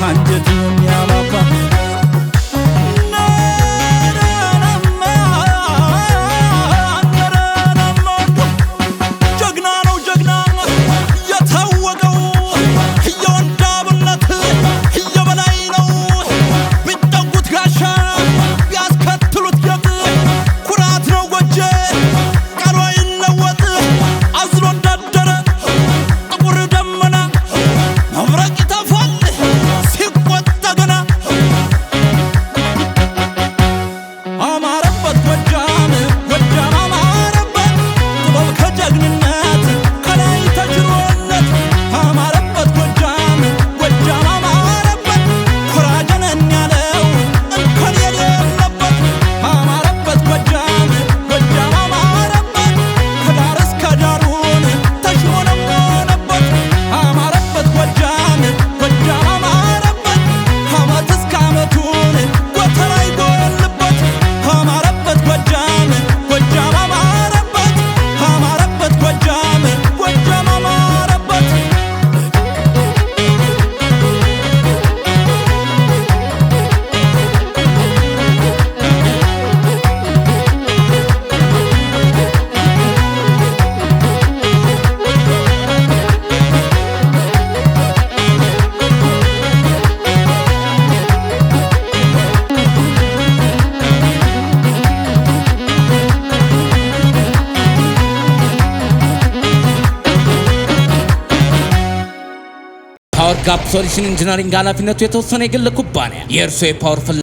አንጀት የሚያባባ። ጀግና ነው ጀግና የታወቀው፣ የወንድ አብነት የበላይ ነው። ቢጠጉት ጋሻ ቢያስከትሉት ጌጥ፣ ኩራት ነው ጎጄ ቃሉ አይለወጥ። አዝሎ እንዳደረ ጥቁር ደመና፣ መብረቅ ይተፋል ሲቆጣ ገና። አማረበት ጎጃም፣ ጎጃም አማረበት፣ ጥበብ ከጀግንነት ከላይ ተችሮለት። አማረበት ጎጃም፣ ጎጃም አማረበት፣ ኩራጀነን ያለው እንከን የሌለበት። አማረበት ጎጃም፣ ጎጃም አማረበት፣ ከዳር እስከ ዳሩን ተሽሞነሞነበት። አማረበት ጎጃም፣ ጎጃም አማረበት፣ ከዓመት እስከ ዓመቱን ጎተራ ይጎልበት። አማረበት ጎጃም፣ ጎጃም አማረበት። አማረበት ጎጃም፣ ጎጃም አማረበት። Power Gap Solution Engineering ኃላፊነቱ የተወሰነ የግል ኩባንያ የእርሶ የ power ፍላጎት